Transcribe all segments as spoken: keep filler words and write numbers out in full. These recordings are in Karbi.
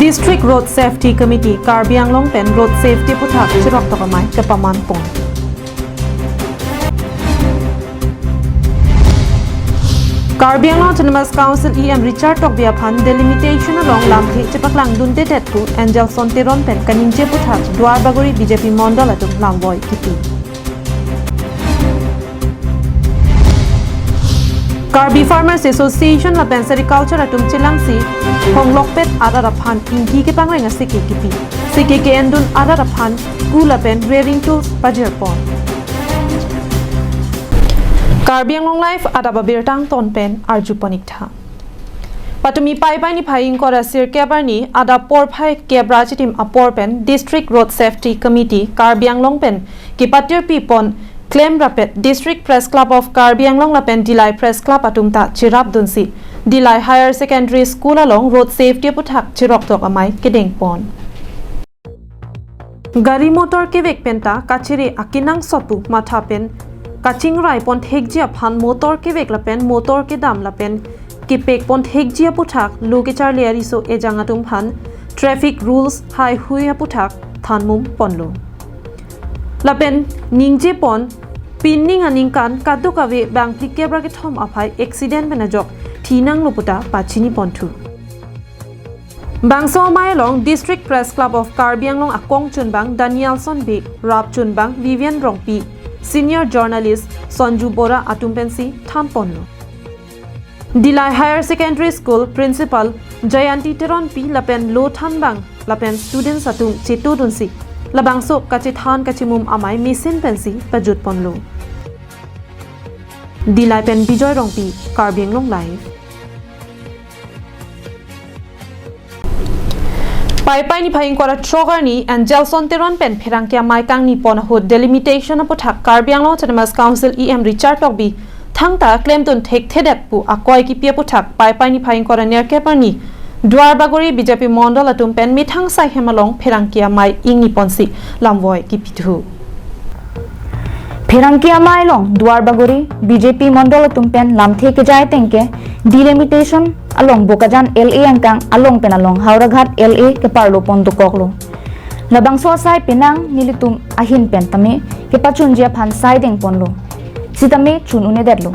District Road Safety Committee Karbi Anglong pen road safety aputhak chiroktok amei kepaman pon. Karbi Anglong Autonomous Council E M Richard Tokbi aphan delimitation along lamthe chepaklang dundedet pu Angelson Teron pen kaningje aputhak Duarbagori B J P mondol atum lamvoi kipi. Karbi Farmers Association lapen Sericulture atum chelangsi phonglokpet arat aphan ingki kepangreng aseke kipi. Seke ke-endun arat aphan ku lapen rearing tools pajirpon. Karbi Anglong Live adap abirta angton pen arjupon iktha. Patumi Paipai niphai ingkoi ra sirkep arni adap porphai kep ra chitim apor pen District Road Safety Committee Karbi Anglong pen kepatirpi pon klem rapet District Press Club of Karbi Anglong lapen Dillai Press Club atum ta chirap dunsi Dillai Higher Secondary School along road safety aputhak chiroktok amei kedeng pon. Gari motor kevek penta kachere akenangsot pu matha pen kachingrai pon thekji aphan motor kevek lapen motor kedam lapen kepek pon thekji aputhak lo kecharli ariso ejang atum aphan traffic rules haihui aputhak thanmum ponlo. Lapen ningje pon pining aningkan kadokave bang phlikep ra kethom aphai accident pen ajok thinanglo puta pachini ponthu. Bangso amei along District Press Club of Karbi Anglong akong chunbang Danielson Bey, rap chunbang Vivian Rongpi, senior journalist Sonju Bora atum pensi than ponlo. Dillai Higher Secondary School Principal Jayanti Teronpi lapen lo thanbang lapen students atum chetu dunsi labangso kachethan kachimum amei mesen pensi pajut ponlo. Dillai pen Bijoy Rongpi, Karbi Anglong Live. Paipai niphai ingkoi ra throk arni Angelson Teron pen pherangke amei kangni pon ahut delimitation aputhak Karbi Anglong Autonomous Council E M Richard Tokbi thangta klemdun thekthedet pu akoi kipi aputhak Paipai niphai ingkoi ra nerkep arni Duarbagori B J P mondol atum pen methang asai hem along pherangke amei ingni ponsi lamvoi kipithu. Pherangke amei along Duarbagori B J P mondol atum pen lamthe kejai ateng ke delimitation along Bokajan L A angkang along pen along Howraghat L A keparlo pon dokoklo. Labangso asai penang nelitum ahin pen tame kepachunji aphan sai deng ponlo. Sitame chun un-edetlo.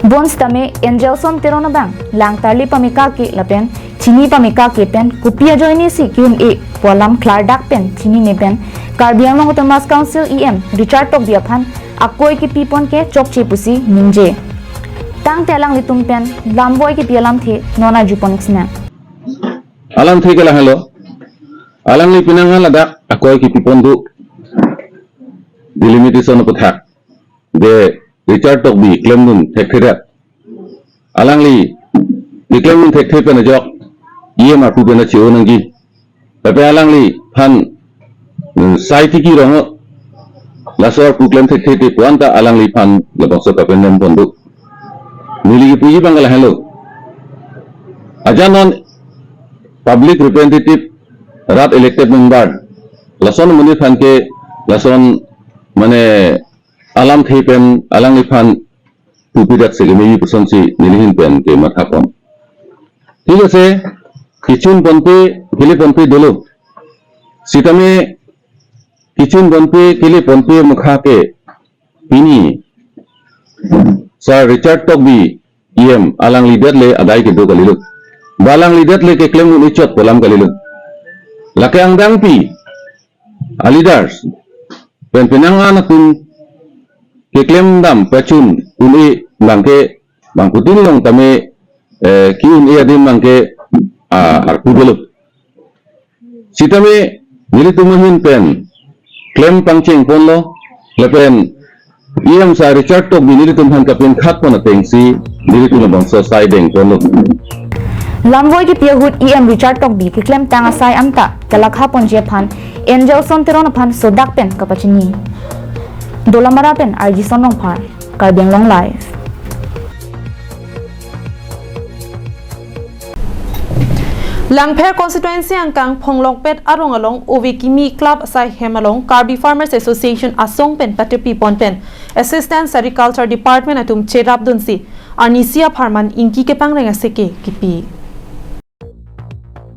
Bonsitame Angelson Teron abang lang tarli pame kake lapen chini pame kake pen kopi ajoine si ke-un-e pu alam klardak pen chinine pen Karbi Anglong Autonomous Council E M Richard Tokbi aphan akoi kipi pon ke chokche pusi ningje. Tangte alanglitum pen lamvoi kipi alamthe non arjupon iksinang. Alamthe ke lahelo. Alangli penang ladak akoi kipi pon do. Delimitation aputhak de Richard Tokbi klemdun thekthedet. Alangli keklemdun thekthe pen ajok E M arpu pen achi-o nangji. Lapen alangliphan, mm, sai tiki rong laso arpu klem thekthe te pu anta alangliphan labangso kapenem pon do. Neli kipuji abang ke lahelo. Ajan non public representative, rat elected member, lason amonit aphan ke lason mane alamthe pen alangliphan pupidak si kemeji pusonsi nelihin pen kematha pon. Thik ase, kechun ponpe, kele ponpe dolo. Sitame kechun ponpe, kele ponpe mukha ke pini Sir Richard Tokbi E M alangli det le adai kedo kalilo. Ba alangli det le keklem un-e chot pu alam kalilo. Lake angdengpi a-leaders pen penang an atum keklem dam pachun un-e abang ke bangphutin along tame, eh, ke-un-e adim abang ke, ah, arpu dolo. Sitame nelitum ahin pen klem pangcheng ponlo lapen E M Sir Richard Tokbi nelitum aphan kapinkhat pon atengsi nelitum labangso sai deng ponlo. Lamvoi kipi ahut E M Richard Tokbi keklemtang asai anta kelakha ponji aphan Angelson Teron aphan sodak pen kapachini. Dolamara pen R G Son Rongphar, Karbi Anglong Live. Langpher constituency angkang Phonglongpet arong along Ove Kimi Club asai hem along Karbi Farmers Association asong pen patirpi pon pen Assistant Sericulture Department atum cherap dunsi arnisi apharman ingki kepangreng aseke kipi.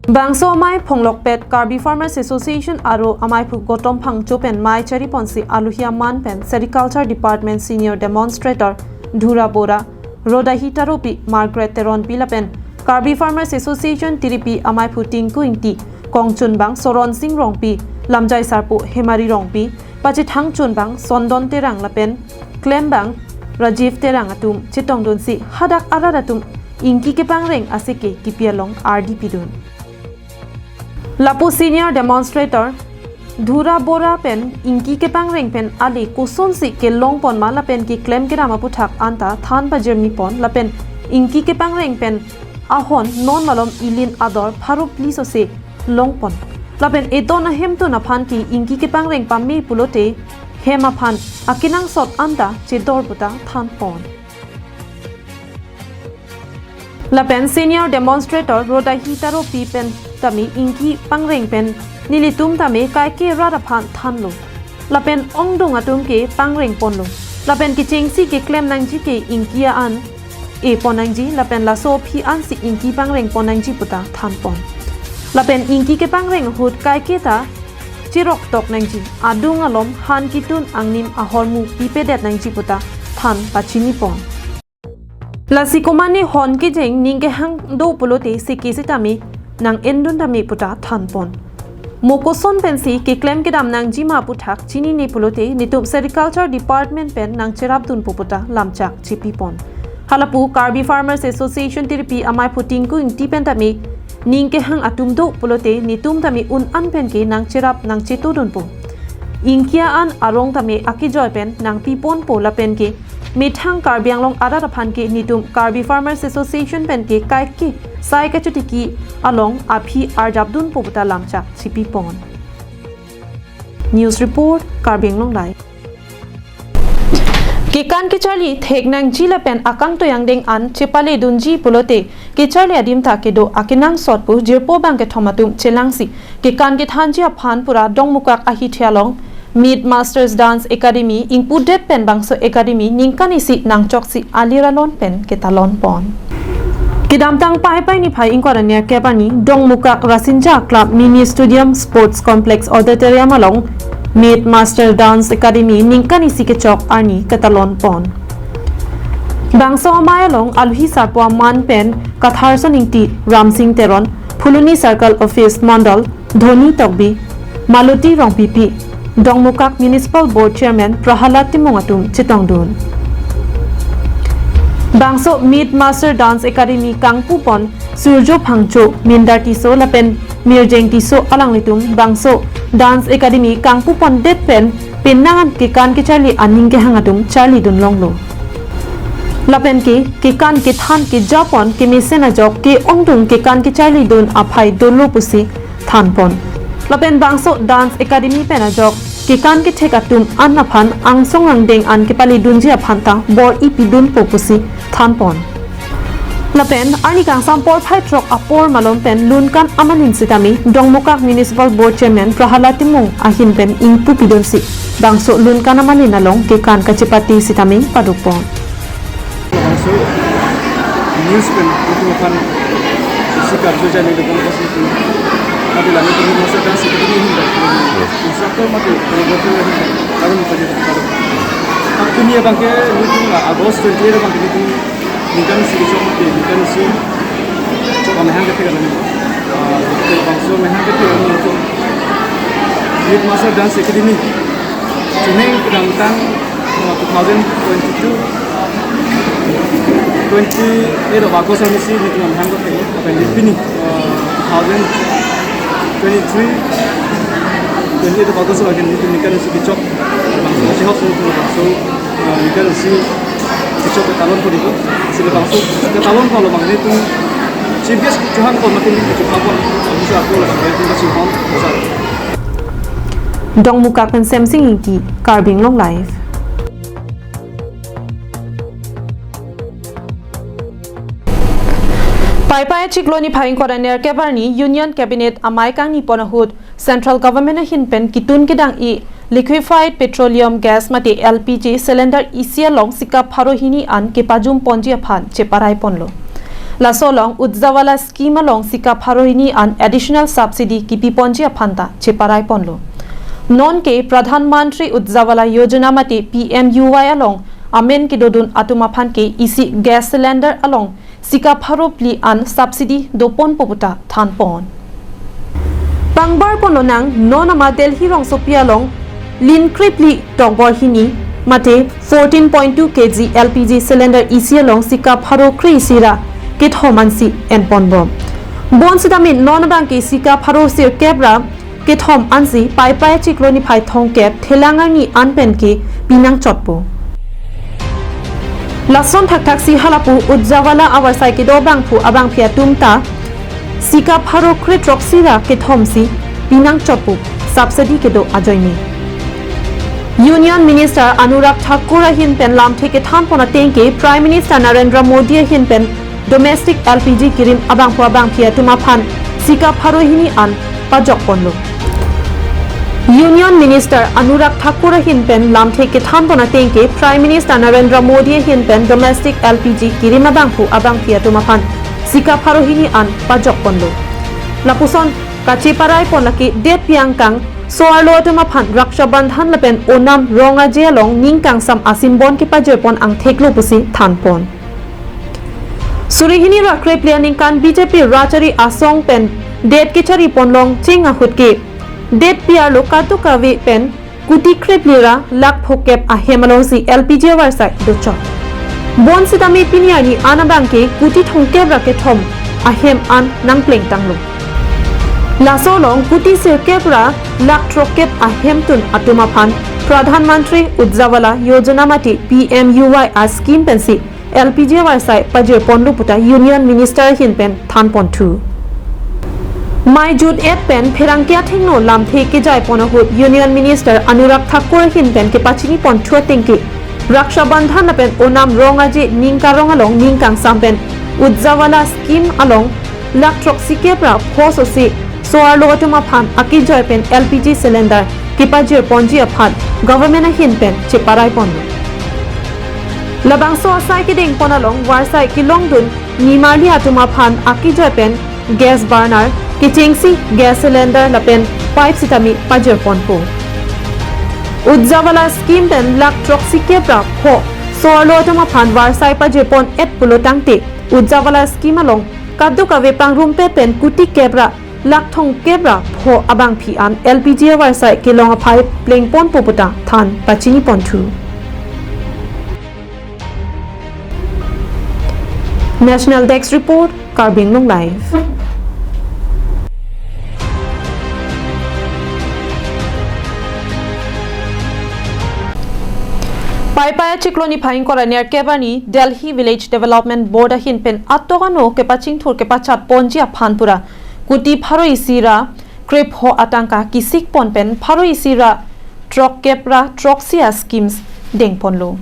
Bangso amei phonglokpet Karbi Farmers Association aro amaiphu Gautam Phangcho pen mei chariponsi aluhi aman pen Sericulture Department Senior Demonstrator Dhura Bora, Rodahi Taropi, Margaret Teronpi lapen Karbi Farmers Association tiripi amaiphu Tinku Ingti, kongchunbang Soron Sing Rongpi, lamjai sarpo Hemari Rongpi, pachethang chunbang Sondon Terang lapen klembang Rajiv Terang atum chetongdunsi hadak arat atum ingki kepangreng aseke kipi along ardi pidun. Lapu senior demonstrator Dhura Bora pen ingki kepangreng pen ale kosonsi kelongponma lapen keklem kedam aputhak anta than pajirmipon lapen ingki kepangreng pen ahon non malom ilin ador pharo phli sose longpon. Lapen eton ahemtun aphan ke ingki kepangreng pame pulote hem aphan akenangsot anta chedor puta thanpon. Lapen senior demonstrator Rodahi Taropi pen tame ingki pangreng pen nelitum tame kaike rat aphan thanlo. Lapen ongdung atum ke pangrengponlo. Lapen kechengsi keklem nangji ke ingki an epon nangji lapen laso aphi ansi ingki pangrengpon nangji puta thanpon. Lapen ingki kepangreng ahut kaike ta cheroktok nangji, adung alom han kitun angnim ahormu pipedet nangji puta than pachinipon. Lasi komane hon kejeng ning kehang do pulote seke sitame nang-endun tame puta thanpon. Mo koson pensi keklem kedam nangjima aputhak chinine pulote netum Sericulture Department pen nangcherapdunpo puta lamchak chepipon. Halapu Karbi Farmers Association tiripi amaiphu Tinku Ingti pen tame ning kehang atum do pulote netum tame un-an pen ke nangcherap nangchetodunpo. Ingki an arong tame akejoi pen nangpiponpo lapen ke methang Karbi Anglong arat aphan ke netum Karbi Farmers Association pen ke kaike sai kachotiki along aphi arjapdunpo puta lamchak chepipon. News report, Karbi Anglong Live. Kekan kecharli thek nangji lapen akangtoi angdeng an chepaledunji pulote kecharli adim ta kedo akenangsot pu jirpo bangkethom atum chelangsi kekan kethanji aphan pura Dongmukak ahithe along Meet Masters Dance Academy ingpudet pen bangso academy ningkan isi nangchoksi alir alon pen ketalonpon. Kedamtang Paipai niphai ingkoi ra nerkep arni Dongmukak Rasinja Club Mini Stadium Sports Complex Auditorium along Meet Master Dance Academy ningkan isi kechok arni ketalonpon. Bangso amei along aluhi sarpo aman pen Katharson Ingti, Ramsing Teron, Phuloni Circle Office Mondol, Dhoni Tokbi, Maloti Rongpipi, Dongmukak Municipal Board Chairman Prahalad Timung atum chetongdun. Bangso Meet Master Dance Academy kangpupon Surjo Phangcho, Mindar Tisso lapen Mirjeng Tisso alanglitum bangso Dance Academy kangpupondet pen penang an kekan kecharli aning kehang atum charlidun longlo. Lapen ke kekan kethan kejapon kemesen ajok ke-ongdung kekan kecharlidun aphai dolo pusi thanpon. Lapen bangso Dance Academy pen ajok kekan kethek atum an aphan angsong angdeng an kepaledunji aphan ta bor-i pidunpo pusi thanpon. Lapen arni kangsam porphai throk apor malom pen lunkan amalin sitame Dongmukak Municipal Board Chairman Prahalad Timung ahin pen ingpu pidunsi bangso lunkan amalin along kekan kachepate sitame padukpon. Bangso news pen nelitum aphan isi karju jani dukung pasi tu. Mati lami tu masa dance itu ni hinda. Instructor mati choreographer hinda. Lalu mati jadi. Tapi ni abang ke nelitum la August twenty-eight abang ke nelitum ningkan isi kechok mati, ningkan isi chok amehang kethek alam. Ah, bangso amehang kethek alam nelitum Meet Master Dance Academy. Chineng kedamtang, uh, two thousand twenty-two, twenty-eight of August arnisi nelitum amehang kethek, lapen pini, uh, two thousand twenty-three, twenty-eight of August arni nelitum ningkan isi kechok, bangso isi hok nelitum bangso, uh, ningkan isi kechok ketalonpo diko, isi bangso ketalonpo lo bang nelitum chief guest chohangpon mati nelitum chohangpon, bangso ako lo bang nelitum kachihon, bangso. Dongmukak pen Semsing Ingti, Karbi Anglong Live. Paipai achiklo niphai ingkoi ra nerkep arni Union Cabinet amei kangnipon ahut Central Government ahin pen kitun kedang-i liquefied petroleum gas mate L P G cylinder isi along sikap pharo hini an kepajumponji aphan cheparaiponlo. Laso along Ujjawala scheme along sika pharo hini an additional subsidy kipi ponji aphan ta cheparai ponlo. Non ke Pradhan Mantri Ujjawala Yojana mate P M U Y along amen kedodun atum aphan ke isi gas cylinder along sika pharo phli an subsidy do ponpo puta than pon. Pangbar ponlonang, non ama Delhi rongsopi along lin krephli tokbor hini mate fourteen point two K G L P G cylinder isi along sika pharo kre-isi ra kethom ansi en ponbom. Bonsitame non abang ke sika pharo sirkep ra kethom ansi Paipai achiklo niphai thomkep thelang arni an pen ke pinang chotpo. Lason thakthaksi halapu Ujjawala avarsai kedo abangphu abangphi atum ta sika pharo kre throksi ra kethomsi pinang chotpo, subsidy kedo ajoine. Union Minister Anurag Thakur ahin pen lamthe kethan pon ateng ke Prime Minister Narendra Modi ahin pen domestic L P G kirim abangphu abangphi atum aphan sika pharo hini an pajok ponlo. Union Minister Anurag Thakur ahin pen lamthe kethan pon ateng ke Prime Minister Narendra Modi ahin pen domestic L P G kirim abangphu abangphi atum aphan sika pharo hini an pajok ponlo. Lapuson kacheparai pon lake det pi angkang so-arlo atum aphan Raksha Bandhan lapen Onam rong aje along ning kangsam a-symbol kepajir pon angthek lo pusi than pon. Suri hini ra krephli aningkan B J P rachari asong pen det kechari pon longcheng ahut ke det pi arlo kadokave pen kuti krephli ra lakh phokep ahem alongsi L P G avarsai dochot. Bonsitame pini arni an abang ke kuti thomkep ra kethom ahem an nangpleng tanglo. Laso along kuti sirkep ra lakh throkkep ahemtun atum aphan Pradhan Mantri Ujjawala Yojana mate P M U Y a-scheme pensi L P G avarsai pajir ponlo puta Union Minister ahin pen than ponthu. Mai jut et pen pherangke athengno lamthe kejai pon ahut Union Minister Anurag Thakur ahin pen kepachini ponthu ateng ke Raksha Bandhan lapen Onam rong aje ning karong along ning kangsam pen Ujjawala scheme along lakh throksikep ra pho sosi so-arlo atum aphan akejoi pen L P G cylinder kepajir ponji aphan government ahin pen cheparai ponlo. Labangso asai kedeng pon along varsai kelongdun nimarli atum aphan akejoi pen gas burner, kechengsi gas cylinder lapen pipe sitame pajir ponpo. Ujjawala scheme pen lakh throksikep ra pho so-arlo atum aphan varsai pajir pon et pulo tangte Ujjawala scheme along kadokave pangrumpet pen kutikep ra lakh thomkep ra pho abangphi an L P G avarsai kelong aphai pleng ponpo puta than pachini ponthu. National Desk Report, Karbi Anglong Live. Paipai achiklo niphai ingkoi ra nerkep arni Delhi Village Development Board ahin pen atok ano kepachingthur kepachat ponji aphan pura kuti pharo isi ra krepho atangka kisik pon pen pharo isi ra throkkep ra throksi a-schemes deng ponlo.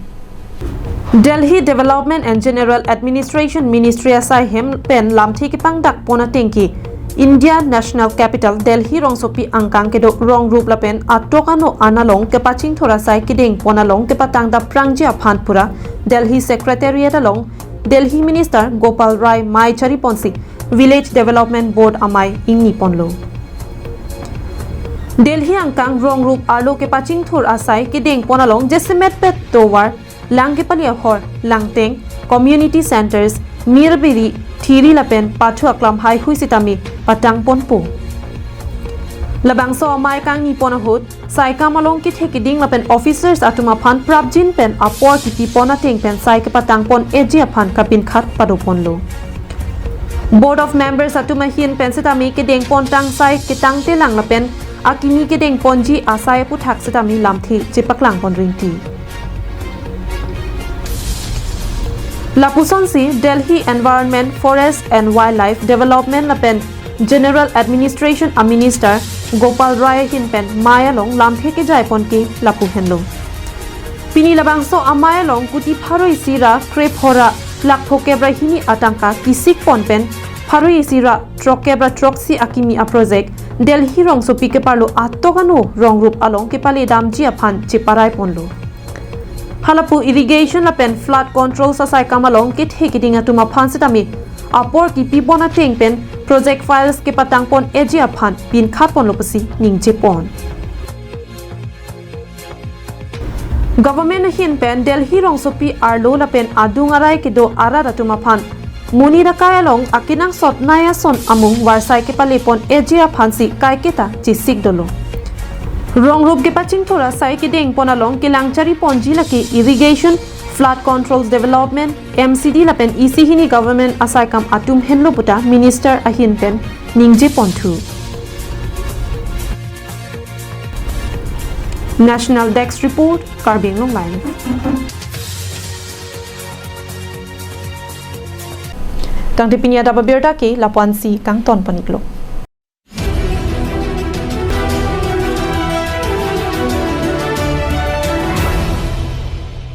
Delhi Development and General Administration Ministry asai hem pen lamthe kepangdak pon ateng ke India National Capital Delhi rongsopi angkang kedo rong rup lapen atok ano an along kepachingthur asai kedeng pon along kepatangdap prangji aphan pura Delhi Secretariat along Delhi Minister Gopal Rai mai chari ponsi Village Development Board amei ingni ponlo. Delhi angkang rong rup arlo kepachingthur asai kedeng pon along jasemet pet tovar, lang kepali ahor, langteng, community centres, mir biri, thiri lapen pathu aklam haihui sitame patang ponpo. Labangso amei kangni pon ahut, saikam along kethe keding lapen officers atum aphan prapjin pen apor kipi pon ateng pen sai kepatang pon eji aphan kapinkhat pado ponlo. Board of members atum ahin pen sitame kedeng pon tang sai ketangte lang lapen akimi kedeng ponji asai aputhak sitame lamthe chepaklang pon ringti. Lapusonsi Delhi Environment, Forest and Wildlife Development lapen General Administration a-Minister Gopal Rai ahin pen mei along lamthe kejai pon ke lapu henlo. Pini labangso amei along kuti pharo isi ra krepho ra lakh phokep ra hini atangka kisik pon pen pharo isi ra throkkep ra throksi akimi a-project Delhi rongsopi keparlo atok ano rong rup along kepale damji aphan cheparai ponlo. Halapu irrigation lapen flood control asai kam along kethe keding atum aphan sitame apor kipipon ateng pen project files kepatangpon-eji aphan pinkhatponlo pusi ningjepon. Government ahin pen Delhi rongsopi arlo lapen adung arai kedo arat atum aphan Monirakai along akenangsot nai ason amung varsai kepalepon-eji aphansi kaiketa chesik dolo. Rongrup kepachingthur asai kedengpon along kelang chariponji lake irrigation, flood controls development, M C D lapen isi hini government asaikam atum henlo puta minister ahin pen ningjeponthu. National Desk Report, Karbi Anglong Live. Tangte pini adap abirta ke lapu-ansi kangtonpon-iklo.